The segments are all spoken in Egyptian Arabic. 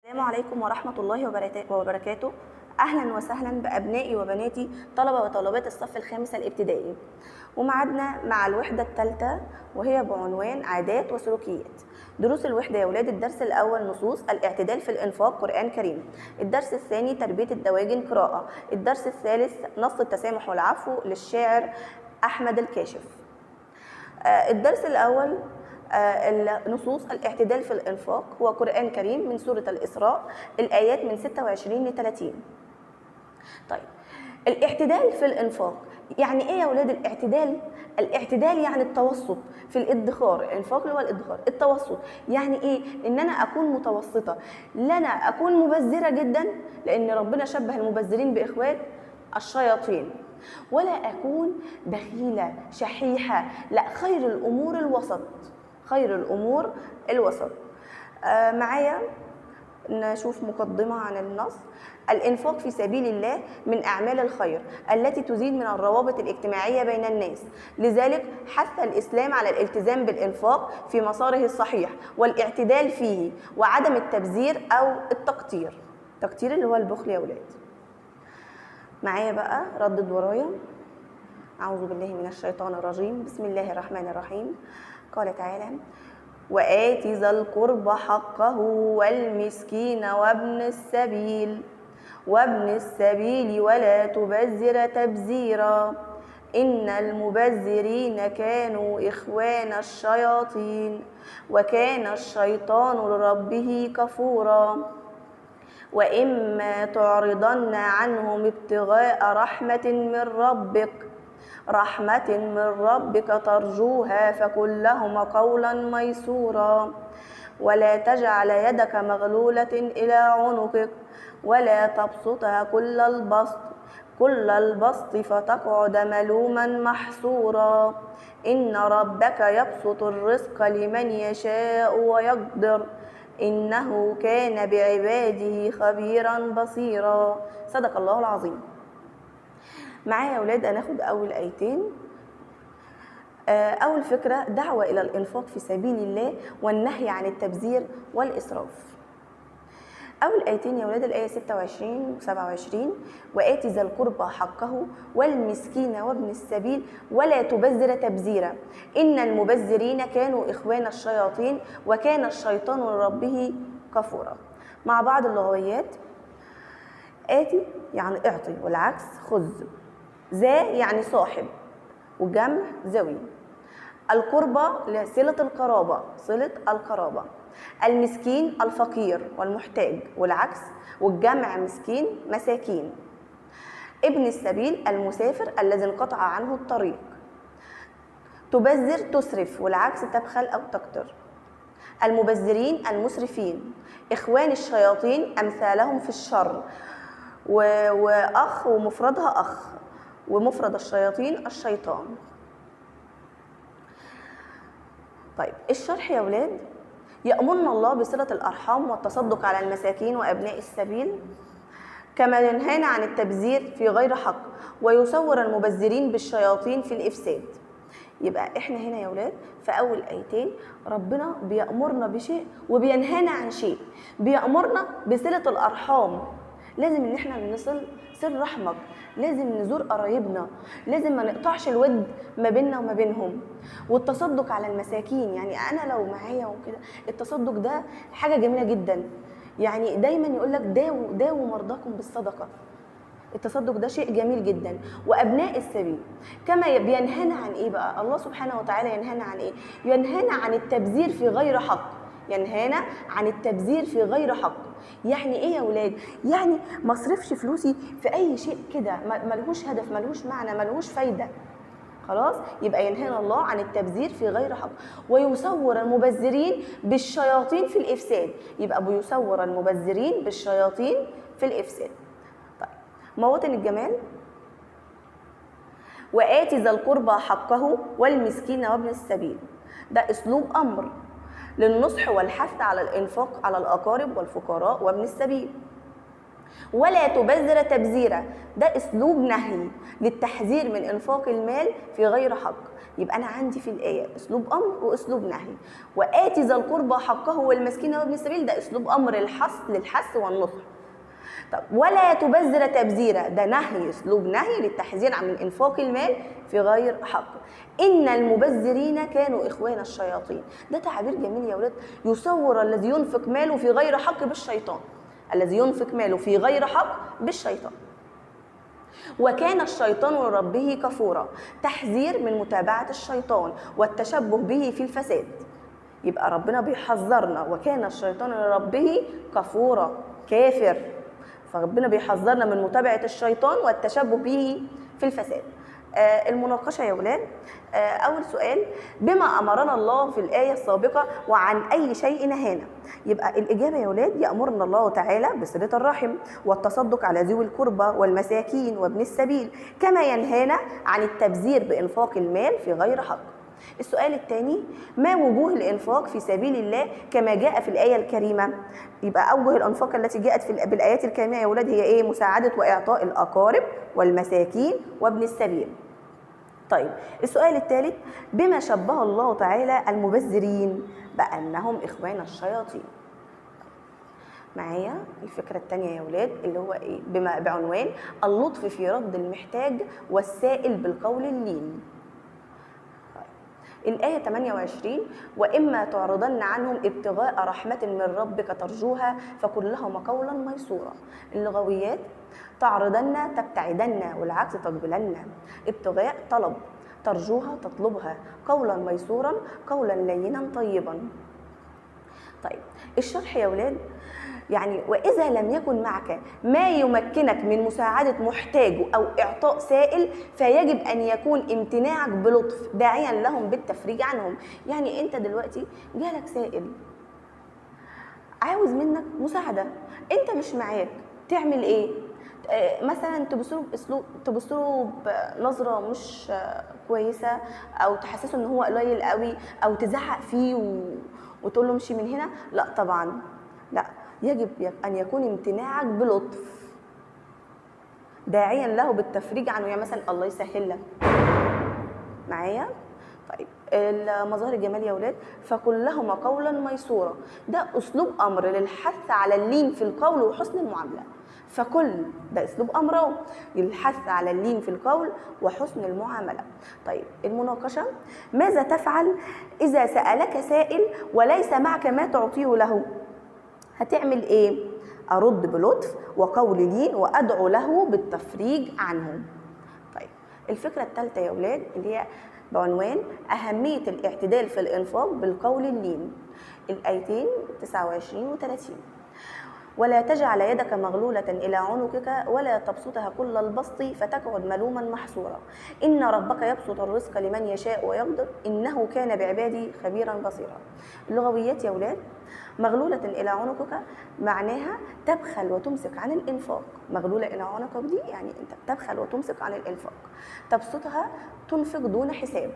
السلام عليكم ورحمة الله وبركاته. أهلا وسهلا بأبنائي وبناتي طلبة وطالبات الصف الخامس الابتدائي، ومعادنا مع الوحدة الثالثة وهي بعنوان عادات وسلوكيات. دروس الوحدة يا ولاد: الدرس الأول نصوص الاعتدال في الإنفاق قرآن كريم، الدرس الثاني تربية الدواجن قراءة، الدرس الثالث نص التسامح والعفو للشاعر أحمد الكاشف. الدرس الأول نصوص الاعتدال في الإنفاق هو قرآن كريم من سورة الإسراء، الآيات من 26 ل 30. طيب الاعتدال في الإنفاق يعني إيه يا ولاد الاعتدال؟ الاعتدال يعني التوسط في الادخار، الإنفاق اللي هو الادخار، التوسط يعني إيه؟ إن أنا أكون متوسطة، لا أنا أكون مبذرة جدا لأن ربنا شبه المبذرين بإخوات الشياطين، ولا أكون بخيلة شحيحة، لا، خير الأمور الوسط، خير الأمور الوسط. معايا نشوف مقدمة عن النص. الإنفاق في سبيل الله من أعمال الخير التي تزيد من الروابط الاجتماعية بين الناس، لذلك حث الإسلام على الالتزام بالإنفاق في مساره الصحيح والاعتدال فيه وعدم التبذير أو التقتير. التقتير اللي هو البخل يا ولاد. معايا بقى ردد ورايا: أعوذ بالله من الشيطان الرجيم، بسم الله الرحمن الرحيم. قال تعالى: وآت ذا القربى حقه والمسكين وابن السبيل وابن السبيل ولا تبذر تبذيرا إن المبذرين كانوا إخوان الشياطين وكان الشيطان لربه كفورا. وإما تعرضن عنهم ابتغاء رحمة من ربك ترجوها فقل لهما قولا ميسورا. ولا تجعل يدك مغلولة إلى عنقك ولا تبسطها كل البسط فتقعد ملوما محسورا. إن ربك يبسط الرزق لمن يشاء ويقدر إنه كان بعباده خبيرا بصيرا. صدق الله العظيم. معايا يا ولاد هناخد أول آيتين. أول فكرة: دعوة إلى الإنفاق في سبيل الله والنهي عن التبذير والإسراف. أول آيتين يا ولاد الآية 26 و 27: وآت ذا القربى حقه والمسكين وابن السبيل ولا تبذر تبذيرا إن المبذرين كانوا إخوان الشياطين وكان الشيطان لربه كفورا. مع بعض اللغويات: آتي يعني اعطي، والعكس خذ، ذا يعني صاحب، وجمع ذوي، القربى لصلة القرابة، صلة القرابة، المسكين الفقير والمحتاج، والعكس والجمع مسكين مساكين، ابن السبيل المسافر الذي انقطع عنه الطريق، تبذر تسرف، والعكس تبخل أو تقتر، المبذرين المسرفين، إخوان الشياطين أمثالهم في الشر، وأخ ومفردها أخ، ومفرد الشياطين الشيطان. طيب الشرح يا ولاد: يأمرنا الله بصلة الأرحام والتصدق على المساكين وأبناء السبيل، كما ينهانا عن التبذير في غير حق، ويصور المبذرين بالشياطين في الإفساد. يبقى احنا هنا يا ولاد في أول آيتين ربنا بيأمرنا بشيء وبينهانا عن شيء. بيأمرنا بصلة الأرحام، لازم ان احنا نصل صل رحمك، لازم نزور قرايبنا، لازم ما نقطعش الود ما بيننا وما بينهم، والتصدق على المساكين. يعني انا لو معايا وكده التصدق ده حاجة جميلة جدا، يعني دايما يقول لك داووا داووا مرضاكم بالصدقة، التصدق ده شيء جميل جدا. وابناء السبيل، كما بينهانا عن ايه بقى؟ الله سبحانه وتعالى ينهانا عن ايه؟ ينهانا عن التبذير في غير حق، ينهانا عن التبذير في غير حق. يعني ايه يا ولاد؟ يعني ما اصرفش فلوسي في اي شيء كده ملهوش هدف، ملهوش معنى، ملهوش فايده. خلاص، يبقى ينهانا الله عن التبذير في غير حق. ويصور المبذرين بالشياطين في الافساد، يبقى بيصور المبذرين بالشياطين في الافساد. طيب مواطن الجمال: وآت ذا القربى حقه والمسكين وابن السبيل. ده اسلوب امر للنصح والحث على الإنفاق على الأقارب والفقراء وابن السبيل. ولا تبذر تبذيرا، ده اسلوب نهي للتحذير من انفاق المال في غير حق. يبقى انا عندي في الايه اسلوب امر واسلوب نهي. واتي ذا القربى حقه والمسكين وابن السبيل، ده اسلوب امر للحث والنصح. طب ولا تبذر تبذيرا، ده نهي، اسلوب نهي للتحذير من انفاق المال في غير حق. ان المبذرين كانوا اخوان الشياطين، ده تعبير جميل يا ولاد، يصور الذي ينفق ماله في غير حق بالشيطان، الذي ينفق ماله في غير حق بالشيطان. وكان الشيطان لربه كفورا، تحذير من متابعة الشيطان والتشبه به في الفساد. يبقى ربنا بيحذرنا، وكان الشيطان لربه كفورا، كافر، فربنا بيحذرنا من متابعة الشيطان والتشبه به في الفساد. المناقشة يا ولاد، أول سؤال: بما أمرنا الله في الآية السابقة وعن أي شيء نهانا؟ يبقى الإجابة يا ولاد: يأمرنا الله تعالى بصلة الرحم والتصدق على ذوي القربى والمساكين وابن السبيل، كما ينهانا عن التبذير بإنفاق المال في غير حق. السؤال الثاني: ما وجوه الإنفاق في سبيل الله كما جاء في الآية الكريمة؟ يبقى أوجه الإنفاق التي جاءت بالآيات الكريمة يا ولاد هي إيه؟ مساعدة وإعطاء الأقارب والمساكين وابن السبيل. طيب السؤال الثالث: بما شبه الله تعالى المبذرين؟ بأنهم إخوان الشياطين. معايا الفكرة الثانية يا ولاد اللي هو إيه؟ بعنوان اللطف في رد المحتاج والسائل بالقول اللين. الآية 28: وإما تعرضن عنهم ابتغاء رحمة من ربك ترجوها فقل لهم قولا ميسورا. اللغويات: تعرضن تبتعدن، والعكس تقبلن. ابتغاء طلب، ترجوها تطلبها، قولا ميسورا قولا لينا طيبا. طيب الشرح يا ولاد، يعني وإذا لم يكن معك ما يمكنك من مساعدة محتاج أو إعطاء سائل فيجب أن يكون امتناعك بلطف داعيا لهم بالتفريج عنهم. يعني أنت دلوقتي جالك سائل عاوز منك مساعدة، أنت مش معاك، تعمل إيه؟ مثلا تبصله بنظرة مش كويسة، أو تحسسه إن هو قليل قوي، أو تزعق فيه وتقول له امشي من هنا. لا طبعا، لا، يجب أن يكون امتناعك بلطف داعيا له بالتفريج عنه. يعني مثلا الله يسهل لك. معايا؟ طيب المظاهر الجمال يا ولاد: فقل لهما قولا ميسورا، ده أسلوب أمر للحث على اللين في القول وحسن المعاملة. فكل ده أسلوب أمر للحث على اللين في القول وحسن المعاملة. طيب المناقشة: ماذا تفعل إذا سألك سائل وليس معك ما تعطيه له؟ هتعمل ايه؟ ارد بلطف وقول لين وادعو له بالتفريج عنه. طيب الفكرة الثالثة يا اولاد اللي هي بعنوان اهمية الاعتدال في الانفاق بالقول اللين، الايتين 29 و30: ولا تجعل يدك مغلولة إلى عنقك ولا تبسطها كل البسط فتقعد ملوما محسورا، إن ربك يبسط الرزق لمن يشاء ويقدر إنه كان بعباده خبيرا بصيرا. اللغويات يا ولاد: مغلولة إلى عنقك معناها تبخل وتمسك عن الإنفاق. مغلولة إلى عنقك دي يعني أنت بتبخل وتمسك عن الإنفاق. تبسطها تنفق دون حساب.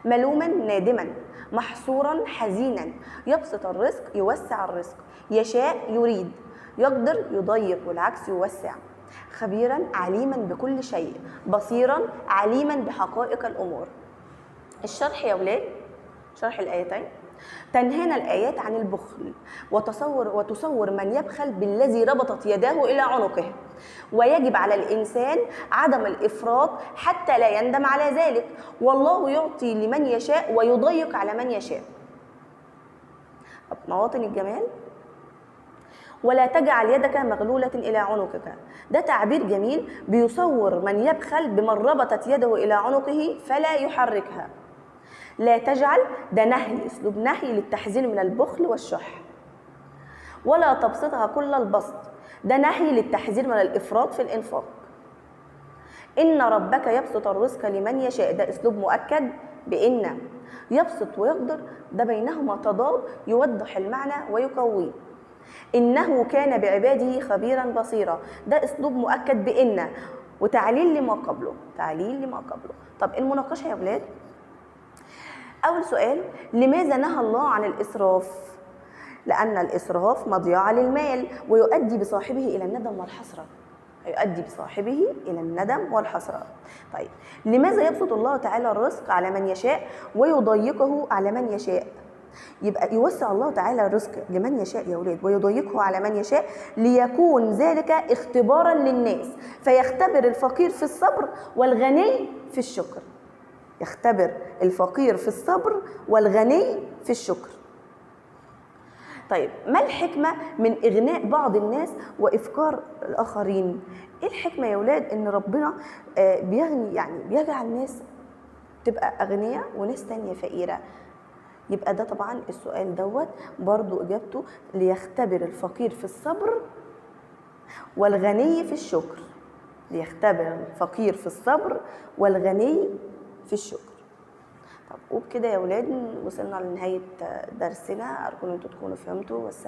ملوما نادما، محصورا حزينا. يبسط الرزق يوسع الرزق، يشاء يريد، يقدر يضيق والعكس يوسع. خبيرا عليما بكل شيء، بصيرا عليما بحقائق الأمور. الشرح يا ولاد، شرح الآيتين: تنهانا الآيات عن البخل وتصور من يبخل بالذي ربطت يداه إلى عنقه، ويجب على الإنسان عدم الإفراط حتى لا يندم على ذلك، والله يعطي لمن يشاء ويضيق على من يشاء. مواطن الجمال: ولا تجعل يدك مغلولة إلى عنقك، ده تعبير جميل بيصور من يبخل بمن ربطت يده إلى عنقه فلا يحركها. لا تجعل، ده نهي، اسلوب نهي للتحذير من البخل والشح. ولا تبسطها كل البسط، ده نهي للتحذير من الإفراط في الإنفاق. إن ربك يبسط الرزق لمن يشاء، ده اسلوب مؤكد بإن. يبسط ويقدر، ده بينهما تضاد يوضح المعنى ويقويه. إنه كان بعباده خبيرا بصيرا، ده اسلوب مؤكد بإن وتعليل لما قبله، تعليل لما قبله. طب المناقشة يا ولاد: أول سؤال: لماذا نهى الله عن الإسراف؟ لأن الإسراف مضيعة للمال ويؤدي بصاحبه إلى الندم والحسرة. يؤدي بصاحبه إلى الندم والحسرة. طيب، لماذا يبسط الله تعالى الرزق على من يشاء ويضيقه على من يشاء؟ يبقى يوسع الله تعالى الرزق لمن يشاء يا ولاد ويضيقه على من يشاء ليكون ذلك اختبارا للناس، فيختبر الفقير في الصبر والغني في الشكر. يختبر الفقير في الصبر والغني في الشكر. طيب، ما الحكمة من إغناء بعض الناس وإفقار الآخرين؟ إيه الحكمة يا ولاد إن ربنا بيغني، يعني بيجعل ناس تبقى أغنياء وناس تانية فقيرة؟ يبقى ده طبعا السؤال دوت برضو إجابته ليختبر الفقير في الصبر والغني في الشكر. ليختبر الفقير في الصبر والغني في الشكر. طب وبكده يا ولاد وصلنا لنهاية درسنا، أرجو أن انتوا تكونوا فهمتوا. والسلام.